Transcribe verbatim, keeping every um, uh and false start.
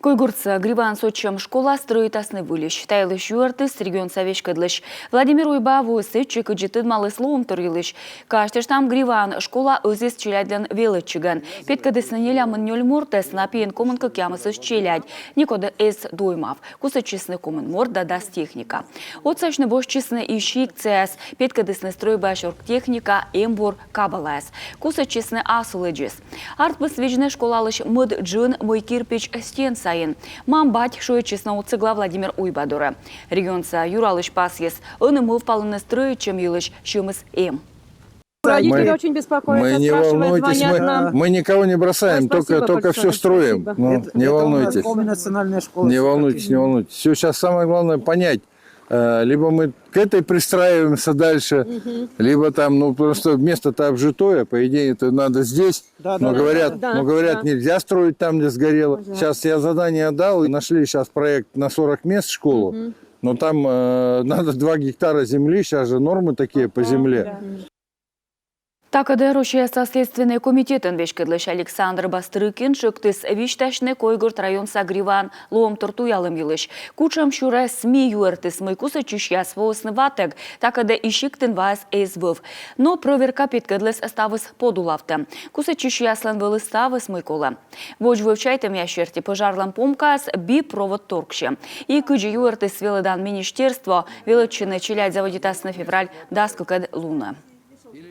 Койгортса Гриваын сотчӧм школа стрӧитасны выльысь. Та йылысь юӧртіс регионса веськӧдлысь Владимир Уйба. Воис сэтчӧ, кыдзи тӧдмаліс лоӧмтор йылысь. Казьтыштам, Гриваын школа ӧзйис челядьлӧн велӧдчигӧн. Петкӧдісны нелямын нёль мортӧс, на пиын комын кӧкъямысыс челядь. Некод эз доймав. Кусӧдчисны комын морт да дас техника. Отсасьны босьтчисны и сиктсаяс, петкӧдісны стрӧйбаысь оргтехника, эмбур, кабалаяс. Кусӧдчисны асылӧдзыс. Артмис видзны школалысь мӧд джын, мый кирпич стен сайын. Мам-бать шыӧдчисны отсӧгла Владимир Уйба дорӧ. Регионса юралысь пасйис: ӧні мӧвпалӧны стрӧитчӧм йылысь сьӧмыс эм. Родители Мы- очень беспокоятся, Мы не спрашивают, волнуйтесь, звонят мы, нам. мы никого не бросаем, Спасибо только, только все большое, строим. спасибо. Ну, Это- не это у нас волнуйтесь. Коми национальная школа. Не волнуйтесь, не волнуйтесь. Все, сейчас самое главное понять, э, либо мы к этой пристраиваемся дальше, либо там, ну, просто место-то обжитое, по идее, это надо здесь. Да, Но да, говорят, да, но говорят, да. Нельзя строить там, где сгорело. Ага. Сейчас я задание дал, и нашли сейчас проект на сорок мест школу. Но там э, надо два гектара земли, сейчас же нормы такие по земле. Да. Та кадӧ Россияса Следственнӧй комитетӧн веськӧдлысь Александр Бастрыкин тшӧктіс висьтасьны Койгорт районса Гриваын лоӧмтор туялӧм йылысь. Кутшӧмсюрӧ СМИ юӧртіс, мый кусӧдчысьяс воисны ватӧг, та кадӧ и сиктын ваыс эз вӧв. Но прӧверка петкӧдліс: ставыс подулавтӧм. Кусӧдчысьяслӧн вӧлі ставыс, мый колӧ. Водзвыв чайтӧмъяс серти, пожарлӧн помкаыс би провод торксьӧ. И кыдзи юӧртіс велӧдан министерство, велӧдчыны челядь заводитасны февраль дас кыкӧд лунӧ.